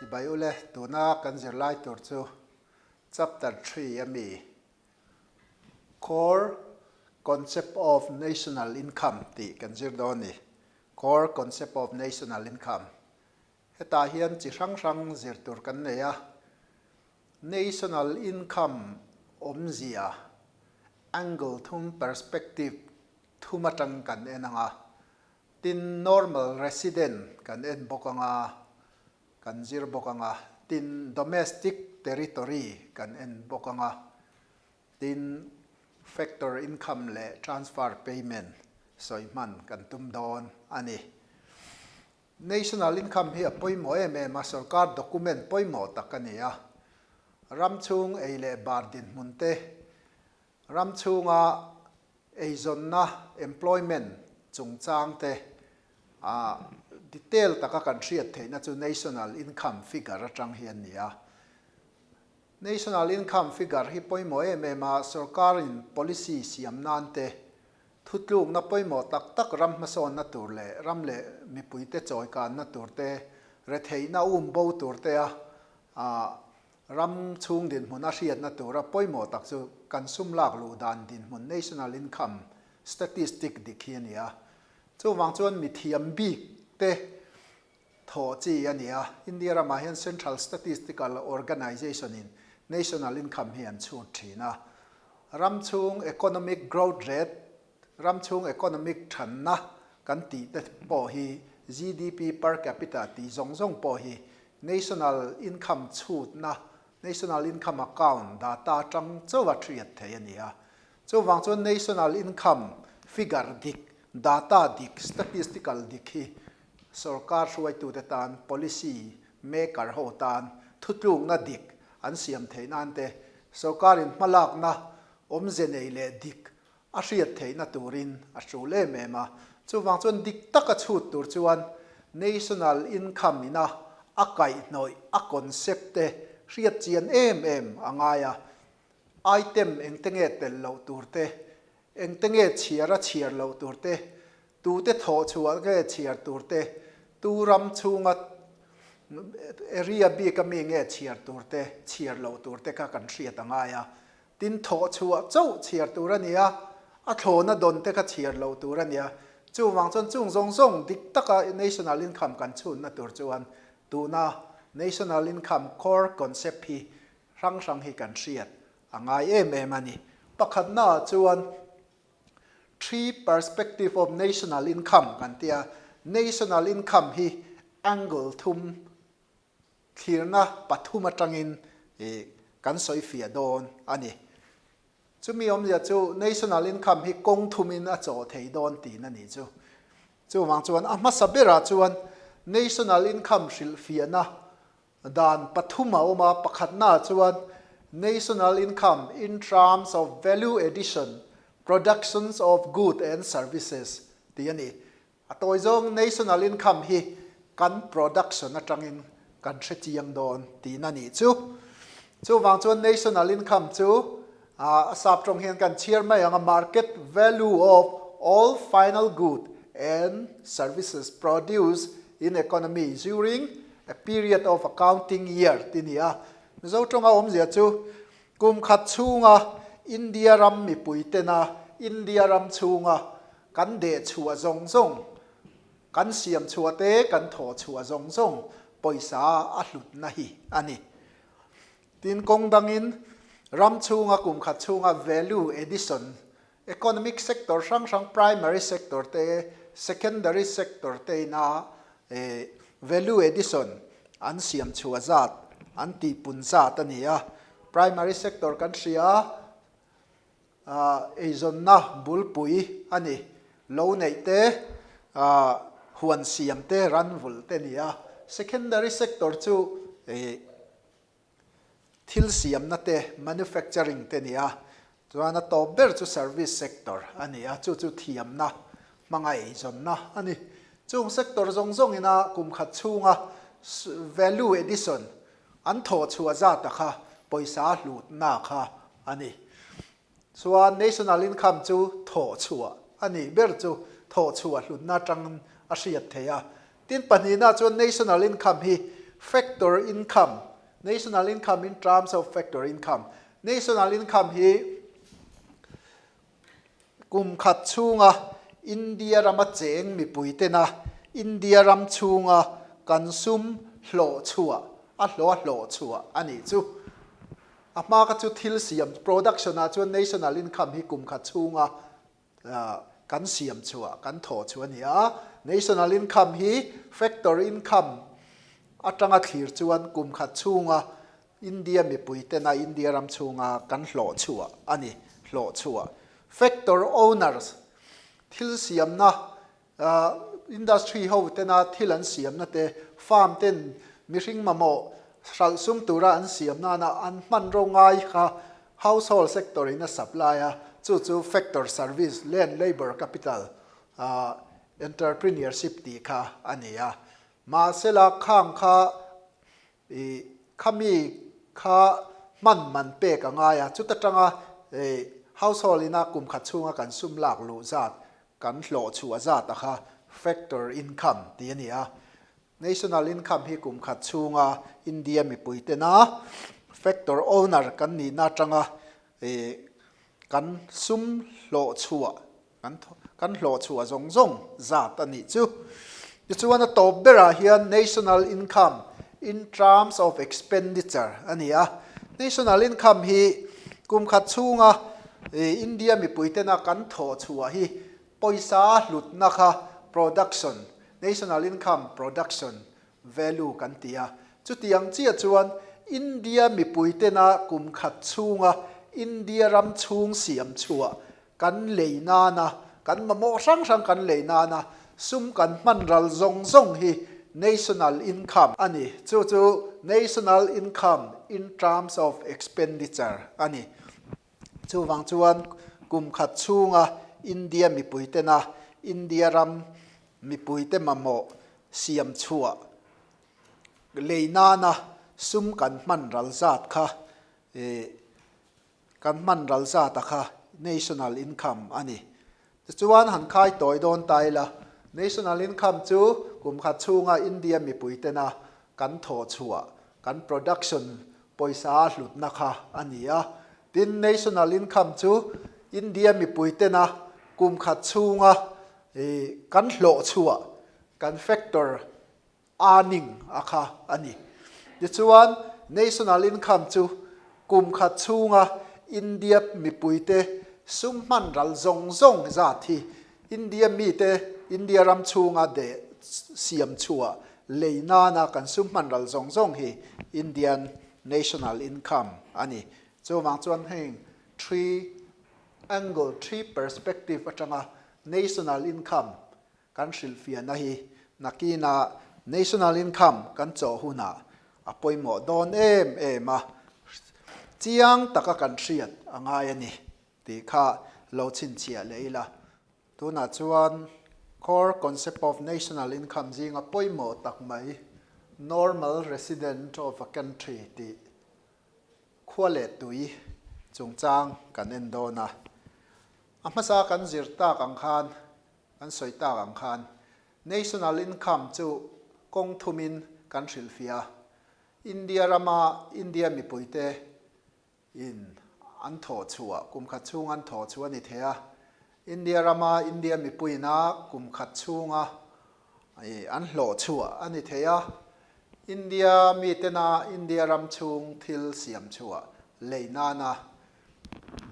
Chibai ule, tuna kan zirlai tur chu Chapter 3 ami Core Concept of National Income tih kan zir dawn a ni. Core Concept of National Income. Hetah hian chi hrang hrang zir tur kan nei a, National Income awmzia angle thum perspective thum atang kan en ang a, tin normal resident kan en bawk ang a, kan zir bawk ang a, tin domestic territory kan en bawk ang a, tin factor income leh transfer payment sawi hman kan tum dawn a ni. National income hi a pawimawh em em a, sorkar document pawimawh tak a ni a. Ram chhung ei leh bar dinhmun te, ram chhunga eizawnna, employment, chungchang te a detail taka kan hriat theihna chu national income figure atang hi a ni a. National income figure hi pawimawh em em a, sorkarin policy siam nan te, Thutlukna pawimawh tak tak ram hmasawnna tur leh ram leh mipuite chawikanna tur te, retheihna um bo tur te a ram chhung dinhmun a hriatna tura pawimawh tak chu kan sum lak luh dan dinhmun national income statistic dik hi a ni a. Chuvang chuan mithiam bik te thawh chi a ni a, India ramah hian Central Statistical Organisation in National Income hi an chhut thin a. Ram chhung economic growth rate, ram chhung economic thanna kan tih te pawh hi GDP per capita tih zawng zawng pawh hi National Income chhutna, National Income Account data atang chauha hriat theih a ni a. Chuvang chuan National Income figure dik, data dik, statistical dik hi Sorkar hruaitute tan, policy maker ho tan thutlukna dik an siam theih nan te, sorkarin hmalakna awmze nei leh dik a hriat theihna turin a tul em em a. Chuvang chuan dik taka chhut tur chuan national income ina a kaihhnawih a concept te hriat chian em em a ngai a. Item engte nge tel loh tur te, engte nge chhiar a chhiar loh tur te, Tute thawh chhuah nge chhiar tur te, tu ram chhunga area bik ami nge chhiar tur te, chhiar loh tur te kha kan hriat a ngai a. Tin, thawh chhuah chauh chhiar tur a ni a, a thlawhna dawn te kha chhiar loh tur a ni a. Chuvang chuan chung zawng zawng dik taka national income kan chhunna tur chuan tuna national income core concept hi hrang hrang hi kan hriat a ngai em em a ni. Pakhatnaah chuan Three perspective of national income kan ti a, national income hi angle thum thlirna pathum atangin kan sawi fiah dawn a ni. Chumi awmzia chu national income hi kawng thumin a chawh thei dawn tiin a nih chu. Chuvang chuan a hmasa berah chuan national income hrilhfiahna Dan pathum a awm a, pakhatnaah chuan National Income in terms of Value Addition, Productions of Good and Services tih a ni. A tawi zawng National Income hi kan production atangin kan hre chiang dawn tihna nih chu. Chuvang chuan National Income chu a sap tawng hian kan chhiar mai ang a, Market value of all final good and services produced in economy during a period of accounting year ti ni a. Mizo tawnga awmzia chu kum khat chhunga India ram mipui tena India ram chhunga kan deh chhuah zawng zawng, kan siam chhuah te kan thawh chhuah zawng zawng pawisa a hlutna hi a ni. Tin, kawng dangin ram chhunga kum khat chhunga value addition, economic sector hrang hrang primary sector te, secondary sector te ina value addition an siam chhuah zat, an tihpun zat a ni a. Primary sector kan hria a, eizawnna bulpui a ni. Lo neih te, huan siam te, ran vulh te a ni a. Secondary sector chu Thil siamna te, manufacturing te nia, chuan a tawp ber chu service sector a ni a, chu chu thiamna hmanga eizawnna a ni. Chung sector zawng zawngina kum khat chhunga value addition an thawh chhuah zata kha pawisa hlutna kha a ni. Chuan national income chu thawh chhuah a nih ber chu thawh chhuah hlutna atangin a hriat theih a. Tin pahnihna chuan national income hi Factor income, National income in terms of factor income. National income hi kum khat chhunga India rama cheng mipui tena India ram chhunga kan sum hlawh chhuah, a hlawh a hlawh chhuah a nih chu. A hma kha chu thil siam, production ah chuan national income hi kum khat chhunga kan siam chhuah, kan thawh chhuah a ni a. National income hi factor income atanga thlir chuan kum khat chhunga India mipui tena India ram chhunga kan hlawh chhuah a ni, hlawh chhuah. Factor owners thil siamna Industry ho tena thil an siamna te, farm ten mihring mamawh hralh sum tura an siam nana an hmanraw ngai kha household sector in a supply a, chu chu factor service, land, labour, capital, entrepreneurship tih kha a ni a. Mahsela khang kha I khami kha hman man pek a ngai a, chuta tanga household ina kum khat chhunga kan sum lak luh zat, kan hlawh chhuah zat a kha factor income tih a ni a. National income hi kum khat chhunga India mipui tena factor owner kan nihna atanga kan sum hlawh chhuah Kan kan hlawh chhuah zawng zawng zat a nih chu. Tichuan a tawp berah hian National Income in terms of expenditure a ni a. National Income hi kum khat chhunga India mipui tena kan thawh chhuah hi pawisa hlutna kha production, National Income production value kan ti a. Chutiang chiah chuan India mipui tena kum khat chhunga India ram chhung siam chhuah Kan lei nana, kan mamawh hrang hrang kan lei nana sum kan hman ral zawng zawng hi national income a ni. Chu chu national income in terms of expenditure a ni. Chuvang chuan kum khat chhunga India mipui tena India ram mipuite mamawh siam chhuah lei nana sum kan hman ral zat kha Kan hman ral zat a kha national income a ni. Tichuan han khai tawi dawn ta ila, national income chu kum khat chhunga India mipui tena kan thawh chhuah, kan production pawisa a hlutna kha a ni a. Tin, national income chu India mipui tena kum khat chhunga kan hlawh chhuah, kan factor earning a kha a ni. Tichuan, national income chu kum khat chhunga India mipuite sum hman ral zawng zawng zat hi India mite India ram chhunga deh siam chhuah lei nana kan sum hman ral zawng zawng hi Indian national income a ni. Chuvang chuan heng three angle, three perspective atanga national income Kan hrilhfiahna hi nakinah National Income kan chawh hunah a pawimawh dawn em em a, chiang taka kan hriat a ngai a ni tih kha lo chhinchhiah leh ila. Tunah chuan Core Concept of National Income zinga pawimawh tak mai Normal Resident of a Country tih khua leh tui chungchang kan en dawn a. A hmasa kan zir tak ang khan Kan sawi tak ang khan National Income chu kawng thumin kan hrilhfiah a, India rama India mipuite in an thawh chhuah, kum khat chhung an thawh chhuah a ni thei a, India rama India mipuiina kum khat chhunga an hlawh chhuah a ni thei a, India mitena India ram chhung thil siam chhuah lei nana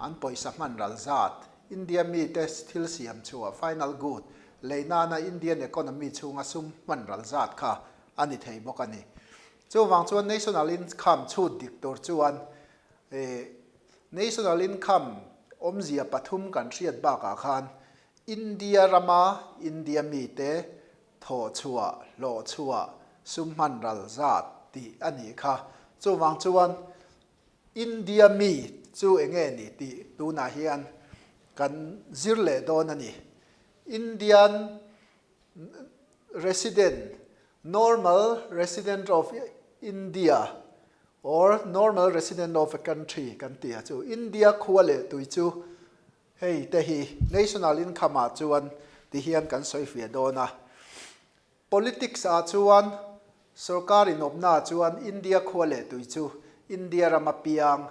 An pawisa hman ral zat, India mite thil siam chhuah, final good, lei nana Indian economy chhunga sum hman ral zat kha a ni thei bawk a ni. Chuvang chuan national income chhut dik tur chuan national income awmzia pathum kan hriat bakah khan India rama India mite thawh chhuah, hlawh chhuah, sum hman ral zat tih a nih kha. Chuvang chuan India mi chu eng nge ni tih tunah hian kan zir leh dawn a ni. Indian resident, normal resident of India or normal resident of a country kan tih a chu India khua leh tui chu hei te hi national income ah chuan ti hian kan sawi fiah dawn a. Politics ah chuan. Sorkar inawpna chuan India khua leh tui chu India rama piang,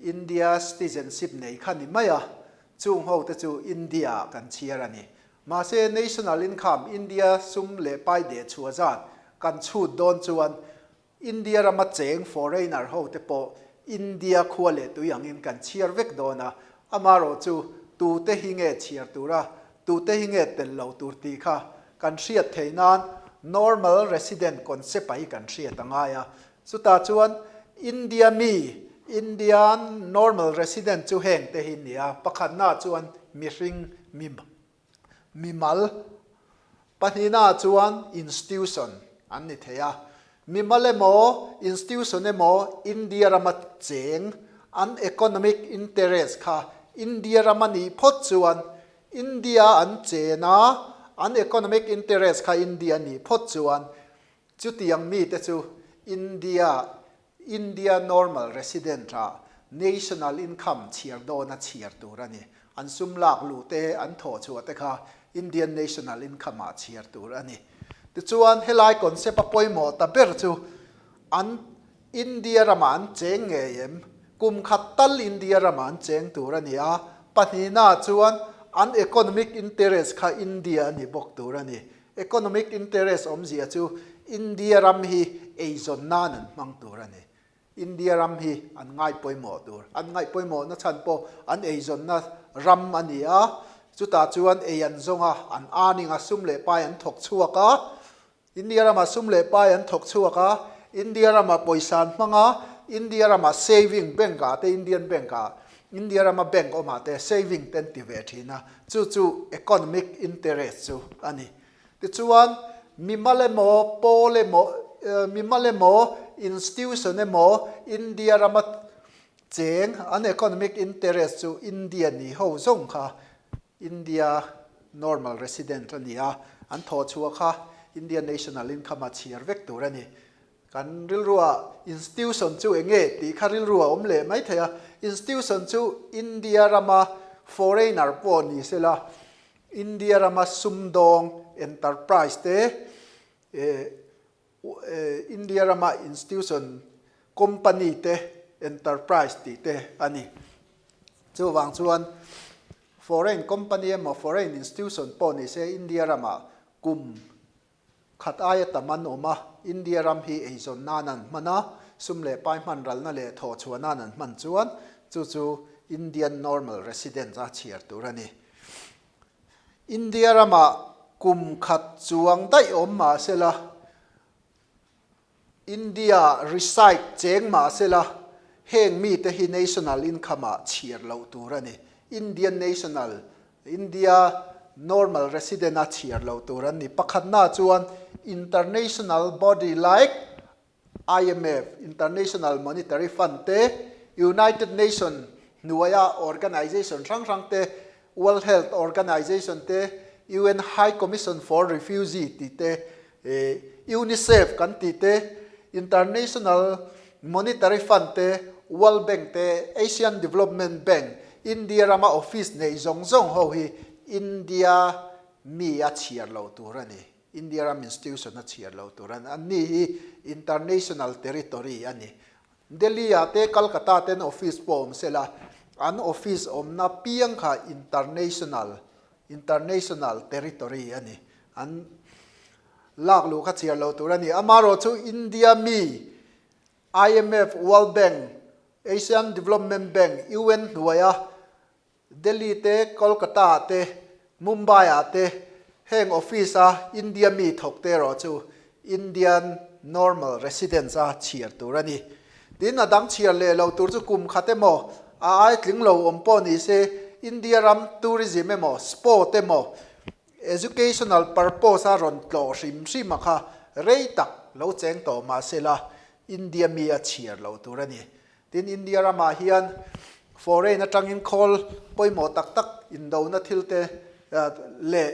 India citizenship nei kha ni mai a, chung ho te chu India ah kan chhiar a ni. Mahse national income, India sum leh pai deh chhuah zat kan chhut dawn chuan India rama cheng foreigner ho te pawh India khua leh tui angin kan chhiar vek dawn a, amarawh chu tute hi nge chhiar tura tute hi nge tel lo tur tih kha kan hriat theih nan normal resident concept ah hi kan hriat a ngai a. Chutah chuan India mi, Indian normal resident chu heng te hi nia, pakhatna chuan mihring mi mimal pahnihna chuan institution an ni thei a. Mimal emaw institution emaw India rama cheng an economic interest kha India rama nih phawt chuan India an chen a, an economic interest kha India nih phawt chuan chutiang mite chu India India normal resident ah national income chhiar dawna chhiar tur a ni. An sum lak luh te, an thawh chhuah te kha Indian national income ah chhiar tur a ni. Tichuan helai concept a pawimawh ta ber chu an India ramah an cheng ngei em? Kum khat tal India ramah an cheng tur a ni a, pahnihna chuan an economic interest kha India a ni bawk tur a ni. Economic interest awmzia chu India ram hi eizawn nan an hmang tur a ni. India ram hi an ngaihpawimawh tur. An ngaihpawimawhna chhan pawh an eizawnna ram a ni a, chutah chuan ei an zawng a, an earning a, sum leh pai an thawk chhuak a, India ramah sum leh pai an thawk chhuak a, India ramah pawisa an hmang a, India ramah saving bank ah te Indian bank ah India rama bank awmah te saving te an ti ve thin a, chu chu economic interest chu a ni. Tichuan, mimal emaw, pawl emaw, mimal emaw, institution emaw India rama cheng an economic interest chu India ni ho zawng kha India normal resident a ni a, an thawh chhuah kha India national income a chhiar vek tur a ni. Kan rilrua institution chu eng nge tih kha rilru a awm leh mai thei a, institution chu India rama foreigner pawh ni sela, India rama sumdawng enterprise te, India rama institution company te enterprise tih te a ni. Chuvang chuan foreign company emaw foreign institution pawh ni se India ramah kum Khat aia tam an awm a, India ram hi eizawn nan an hman a, sum leh pai hman ralna leh thawh chhuah nan an hman chuan chu chu Indian normal residents a chhiar tur a ni. India ramah kum khat chuang daih awm mah sela, India reside cheng mah sela, heng mite hi national income ah chhiar loh tur a ni. Indian national, India normal resident a chhiar loh tur an ni. Pakhatna chuan international body like IMF, International Monetary Fund te, United Nation hnuaia organization hrang hrang te, World Health Organization te, UN High Commission for Refugee tih te, UNICEF kan tih te, International Monetary Fund te, World Bank te, Asian Development Bank, India rama office nei zawng zawng ho hi India mi a chhiar lo tur a ni. India ram institution a chhiar lo tur a ni. Anni hi international territory a ni. Delhi ah te Calcutta ten office pawh awm sela, an office awmna piang kha international international territory a ni. An lak luh kha chhiar lo tur a ni. Amaherawh chu India mi IMF, World Bank, Asian Development Bank, UN hnuaia Delhi te, Kolkata te, Mumbai ah te heng office a India mi thawk te erawh chu Indian normal residents a chhiar tur a ni. Tin, a dang chhiar leh lo tur chu kum khat emaw a ai tling lo awm pawh ni se India ram tourism emaw sport emaw educational purpose a rawn tlawh hrim hrim a kha rei tak lo cheng tawh mah sela India mi a chhiar lo tur a ni. Tin, India ramah hian foreign atangin khawl pawimawh tak tak indona thil te leh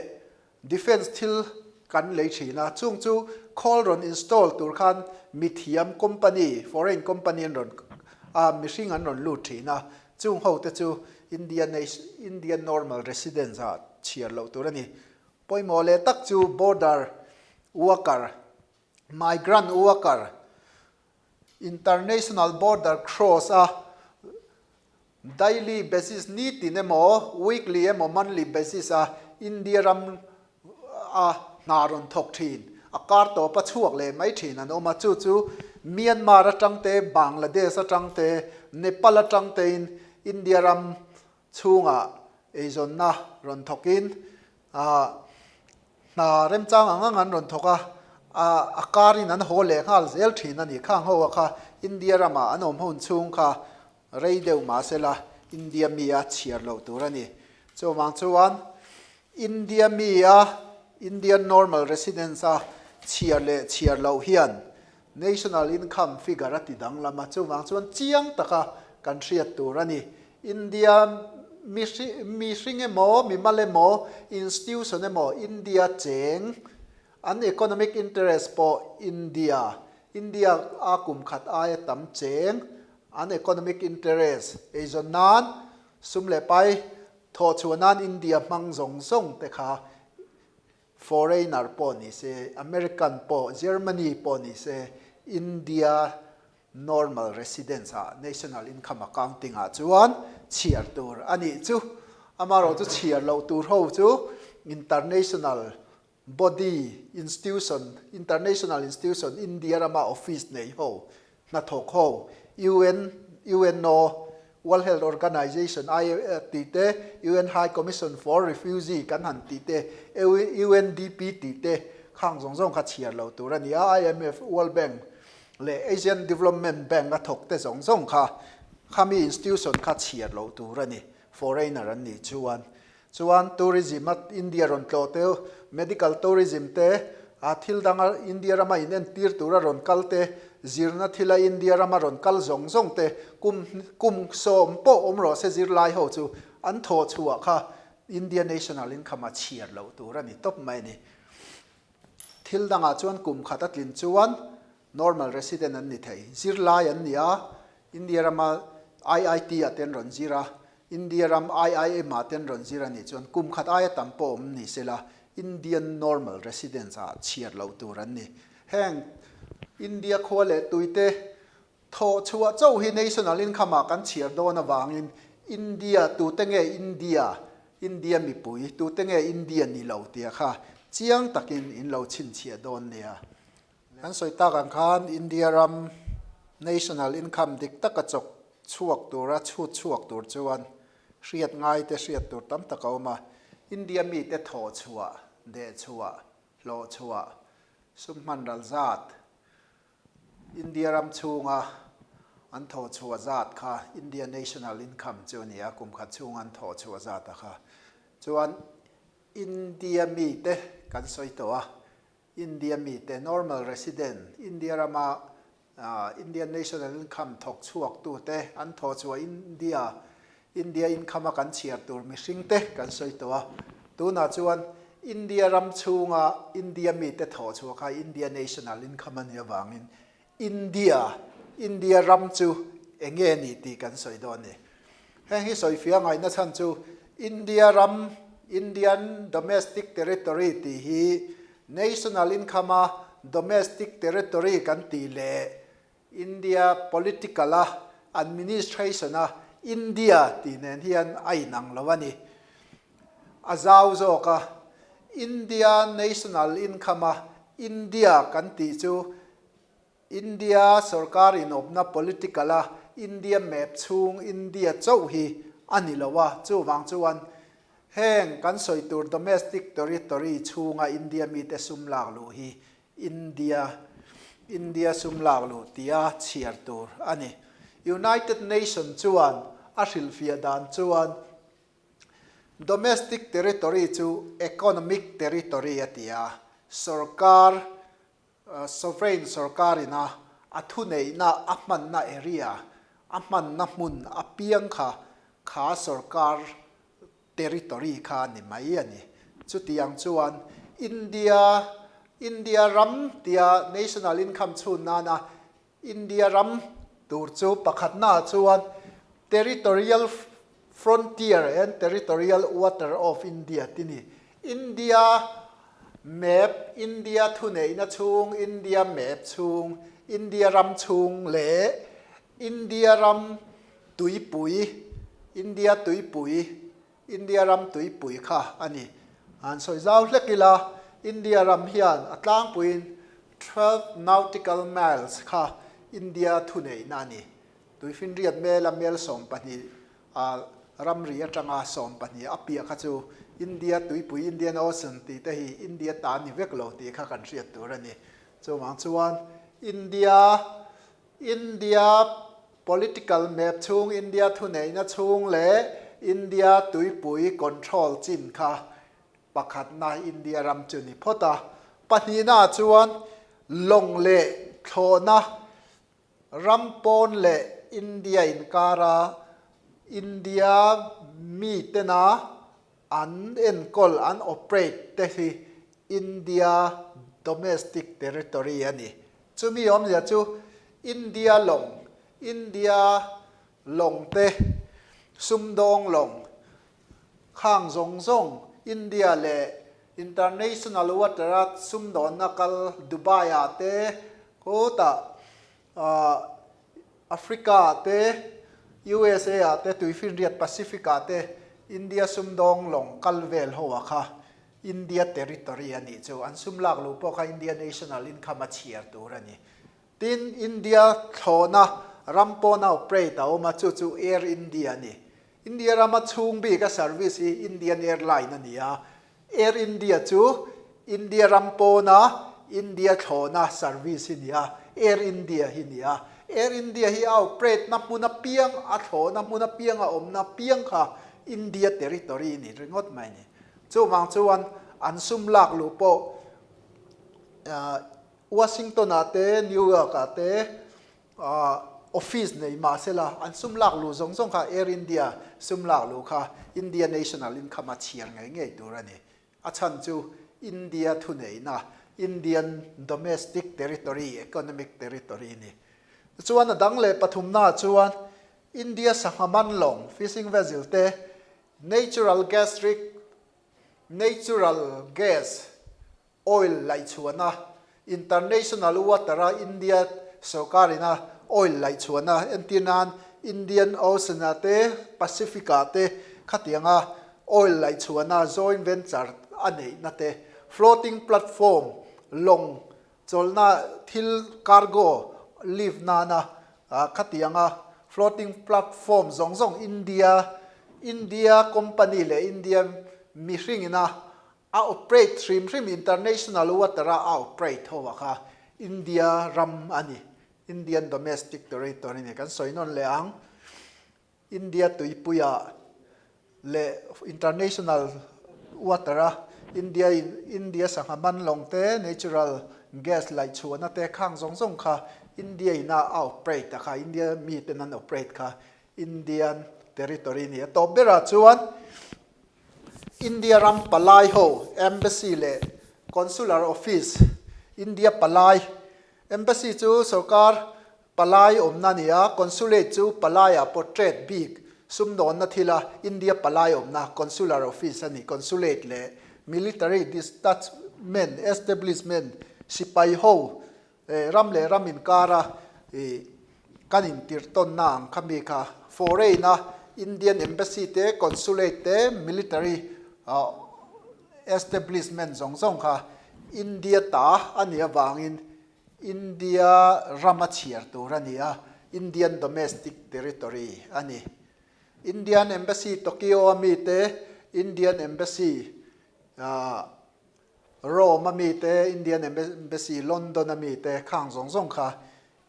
defence thil kan lei thin a, chung chu khawl rawn install tur khan mithiam company, foreign company an rawn a mihring an rawn lut thin a, chung ho te chu India Indian normal residents ah chhiar loh tur a ni. Pawimawh leh tak chu border worker. Migrant worker, international border cross a daily basis nitin emaw, weekly emaw, monthly basis a India ram a hna rawn thawk thin, a kar tawp a chhuak leh mai thin an awm a, chu chu Myanmar atang te, Bangladesh atang te, Nepal atang tein India ram chhungah eizawnna rawn thawkin hna remchang ang ang an rawn thawk a, a karin an haw leh nghal zel thin a ni. Khang ho a kha India ramah an awm hun chhung kha rei deuh mahsela India mi a chhiar loh tur a ni. Chuvang chuan India mi a Indian normal residence a chhiar leh chhiar loh hian National income figure a ti danglam a, chuvang chuan chiang taka kan hriat tur a ni. India mihring emaw, mimal emaw, institution emaw India cheng, an economic interest pawh India, India a kum khat aia tam cheng, an economic interest eizawn nan sum leh pai thawhchhuah nan India hmang zawng zawng te kha Foreigner pawh ni se, American pawh, Germany pawh ni se, India normal residence ah national income accounting ah chuan chhiar tur a nih chu. Amaherawh chu chhiar loh tur ho chu international body, institution, international institution India rama office nei ho hnathawk ho, UN, UNO, World Health Organization, I, tih te, UN High Commission for Refugee kan han tih te, UNDP tih te khang zawng zawng kha chhiar lo tur a ni a, IMF, World Bank leh Asian Development Bank a thawk te zawng zawng kha khami institution kha chhiar lo tur a ni, foreigner an nih chuan. Chuan tourism a India rawn tlawh te, medical tourism te, a thil danga India rama in entir tura rawn kal te, zirna thila India rama rawn kal zawng zawng te, kum kum sawm pawh awm rawh se zirlai ho chu an thawh chhuah kha India national income a chhiar loh tur a ni tawp mai a ni. Thil dangah chuan kum khat a tlin chuan normal resident an ni thei. Zirlai an ni a, India rama IIT ah te an rawn zir a, India ram IIM ah te an rawn zir a nih chuan kum khat aia tam pawh awm ni se la, Indian normal residents ah chhiar loh tur an ni. Heng India khua leh tuite thawh chhuah chauh hi national income ah kan chhiar dawn avangin India tute nge India, India mipui, tute nge India ni lo tia kha chiang takin in lo chhinchhiah dawn nia. Kan sawi tak ang khan India ram national income dik taka chawk chhuak tura chhut chhuak tur chuan hriat ngai te hriat tur tam tak a awm a. India mite thawh chhuah, deh chhuah, hlawh chhuah, sum hman ral zat, India ram chhunga an thawh chhuah zat kha India national income chu a ni a, kum khat chhunga an thawh chhuah zat a kha. Chuan India mite kan sawi tawh a, India mite, normal resident, India rama Indian national income thawk chhuak tute an thawh chhuah India, India income a kan chhiar tur mihring te kan sawi tawh a. Tunah chuan India ram chhunga India mite thawh chhuah kha India national income a nih avangin India, India ram chu eng nge ni tih kan sawi dawn a ni. Heng hi sawi fia ngaihna chhan chu India ram, Indian domestic territory tih hi national income a domestic territory kan tih leh India political a administration a India tih nen hian a inang lo a ni. A zau zawk a, India national income a India kan tih chu India sorkar inawpna political a India map chhung India chauh hi a ni lo a, chuvang chuan heng kan sawi tur domestic territory chhunga India mite sum lak luh hi India India sum lak luh tia chhiar tur a ni. United Nation chuan a hrilhfiah dan chuan domestic territory chu economic territory a ti a, sorkar Sovereign sorkar ina a thuneihna a hmanna area, a hmanna hmun apiang kha kha sorkar territory kha a ni mai a ni. Chutiang chuan India, India ram tia national income chhun nana India ram tur chu pakhatnaah chuan Territorial Frontier and Territorial Water of India ti ni. India. Map, India thuneihna chhung, India map chhung, India ram chhung leh India ram tuipui, India tuipui, India ram tuipui kha a ni. Han sawi zau hlek ila, India ram hian a tlangpuiin 12 nautical miles kha India thuneihna a ni. Tuifinriat mela mel 12 a ramri atanga 12 a piah kha chu India tuipui, Indian Ocean tih te hi India ta ni vek lo tih kha kan hriat tur a ni. Chuvang chuan India India political map chhung, India thuneihna chhung leh India tuipui control chin kha pakhatna India ram chu ni phawt a. Pahnihnaah chuan lawng leh thlawhna Ram pawn leh India inkara India mitena an enkawl, an operate te hi India domestic territory a ni. Chumi awmzia chu India lawng, India lawng te, sumdawng lawng, khang zawng zawng India leh International water a sumdawnna kal Dubai ah te khutah Africa ah te USA ah te tuifinriat Pacific ah te India sumdawng lawng kal vel ho ah kha India territory a nih chu an sum lak luh pawh kha India national income a chhiar tur a ni. Tin India thlawhna ram pawna operate a awm a chu chu Air India a ni. India rama chhung bik a service hi Indian Airline a ni a, Air India chu India ram pawna India thlawhna service hi ni a, Air India hi ni a. Air India hi a operate na hmun apiang, a thlawhna hmun apiang, a awmna apiang kha India territory ni ringawt mai a ni. Chuvang chuan an sum lak luh pawh Washington ah te, New York ah te, Office nei mah sela an sum lak luh zawng zawng kha Air India sum lak luh kha India national income a chhiar ngei ngei tur a ni. A chhan chu India thuneihna, Indian domestic territory, economic territory ni. Chuan a dang leh pathumnaah chuan India sangha man lawng, fishing vessel te, natural gas rig, natural gas, Oil laihchhuahna, International water-a India sorkarina oil laihchhuahna entir nan Indian Ocean-ah te, Pacific-ah te khatianga oil laihchhuahna joint venture a neihna te, floating platform, lawng chawlhna thil cargo lift nana khatianga floating platform zawng zawng India India company leh India mihringina A operate hrim hrim international water a a operate ho a kha India ram a ni, Indian domestic territory a ni. Kan sawi nawn leh ang, India tuipuia leh international water a India in India sangha man lawng te, natural gas laih chhuahna te khang zawng zawng kha India in a a operate a kha, India miten an operate kha Indian territory a ni. A tawp berah chuan India ram palai ho Embassy leh Consular Office, India palai, Embassy chu sorkar palai awmna a ni a, Consulate chu palaiah portrait bik sumdawnna thila India palai awmna Consular Office a ni. Consulate leh Military Detachment Establishment sipai ho Ram leh ram inkara kan intirhtawnna ang kha mi kha foreign a Indian Embassy te, Consulate te, Military establishment zawng zawng kha India ta a nih avangin India rama chhiar tur a ni a, Indian domestic territory a ni. Indian Embassy Tokyo a mi te, Indian Embassy Rome a mite, Indian Embassy London a mite khang zawng zawng kha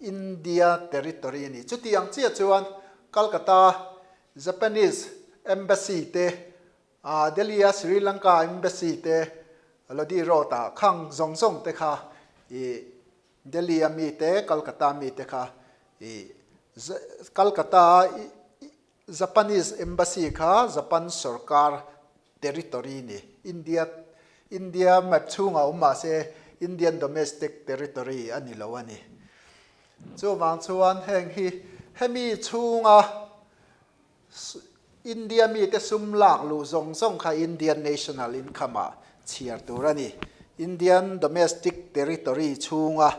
India territory a ni. Chuti ang chiah chuan Calcutta Japanese Embassy te, Delhi a Sri Lanka Embassy te, Lodi Road ah khang zawng zawng te kha ih Delhi a mite, Calcutta mite kha ih Calcutta a Japanese Embassy kha Japan sorkar territory ni. India India map chhungah awm mah se Indian domestic territory a ni lo a ni. Chuvang chuan heng hi hemi chhunga India mite sum lak luh zawng zawng kha Indian national income ah chhiar tur a ni. Indian domestic territory chhunga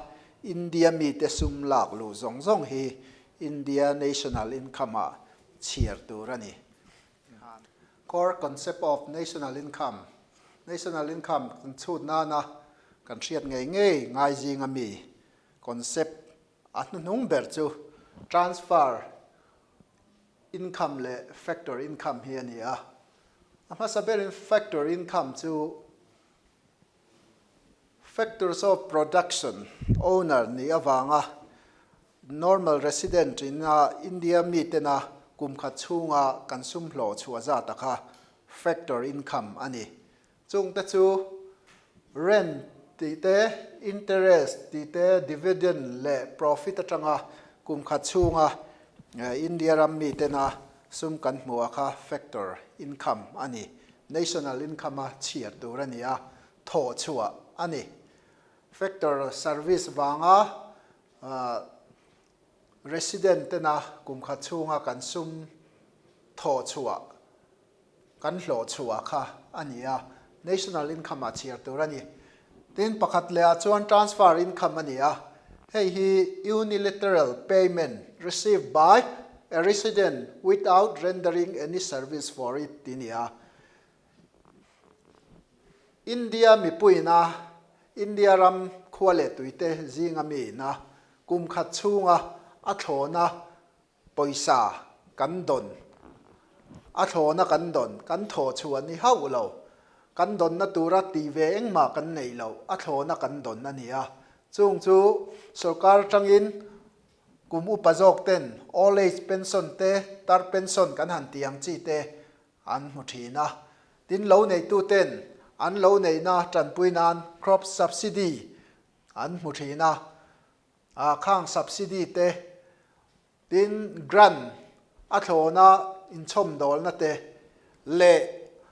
India mite sum lak luh zawng zawng hi India national income-ah chhiar tur a ni. Core concept of national income, National income kan chhut nana kan hriat ngei ngei ngai zinga mi concept a hnuhnung ber chu transfer income leh factor income hi a ni a. A hmasa berin factor income chu Factors of production owner nih avanga normal resident ina India mitena kum khat chhunga kan sum hlawh chhuah zat a kha factor income a ni. Chungte chu rent tih te, interest tih te, dividend leh profit atanga kum khat chhunga India ram mitena sum kan hmuh a kha factor income a ni. National income a chhiar tur a ni a, thawh chhuah a ni. Factor service vanga resident tena kum khat chhunga kan sum thawh chhuah, kan hlawh chhuah kha a ni a, national income ah chhiar tur a ni. Tin, pakhat leh ah chuan transfer income a ni a, hei hi unilateral payment received by a resident without rendering any service for it tih a ni a. India mipuiina India ram khua leh tuite zinga miina kum khat chhunga a thlawna pawisa kan dawn, a thlawna kan dawn, kan thawh chhuah ni hauh lo, kan dawnna tura tih ve engmah kan neih loh, a thlawna kan dawn a ni a. Chung chu sorkar atangin kum upa zawk ten old age pension te, tar pension kan han tih ang chi te an hmu thin a. Tin, lo neituten an lo neihna tanpui nan crop subsidy an hmu thin a, a khang subsidy te, tin grant a thlawna inchhawmdawlna te leh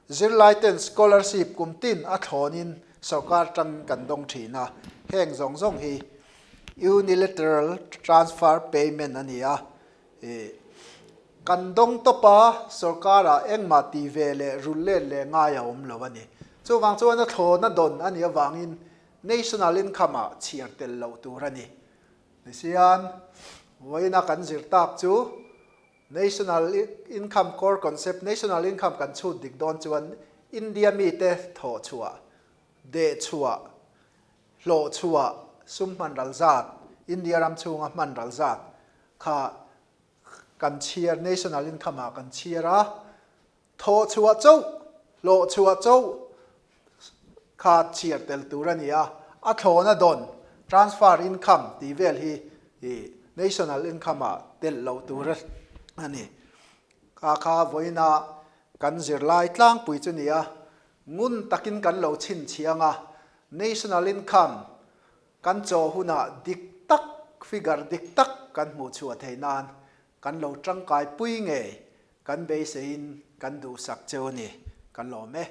zirlaiten scholarship kum tin a thlawnin sorkar tangin kan dawng thin a. Heng zawng zawng hi unilateral transfer payment a ni a. Kan dawng tawp a, sorkarah engmah ti ve leh rul let leh ngai a awm lo a ni. Chuvang chuan a thlawna dawn a nih avangin national income-ah chhiar tel loh tur a ni. Nisian, vawiina kan zir tak chu national income core concept, national income kan chhut dik dawn chuan India mite thawh chhuah, deh chhuah, hlawh chhuah, sum hman ral zat, India ram chhunga hman ral zat kha kan chhiar, national income ah kan chhiar a, thawh chhuah chauh, hlawh chhuah chauh kha chhiar tel tur a ni a, a thlawhna dawn, transfer income tih vel hi national income ah telh loh tur a ni. Kha kha vawiina kan zirlai tlangpui chu ni a, ngun takin kan lo chhinchhiang a, national income Kan chaw hunah dik tak, figure dik tak kan hmuh chhuah theih nan kan lo tangkai pui ngei kan beiseiin kan duhsak cheu a ni. Kan lawm e.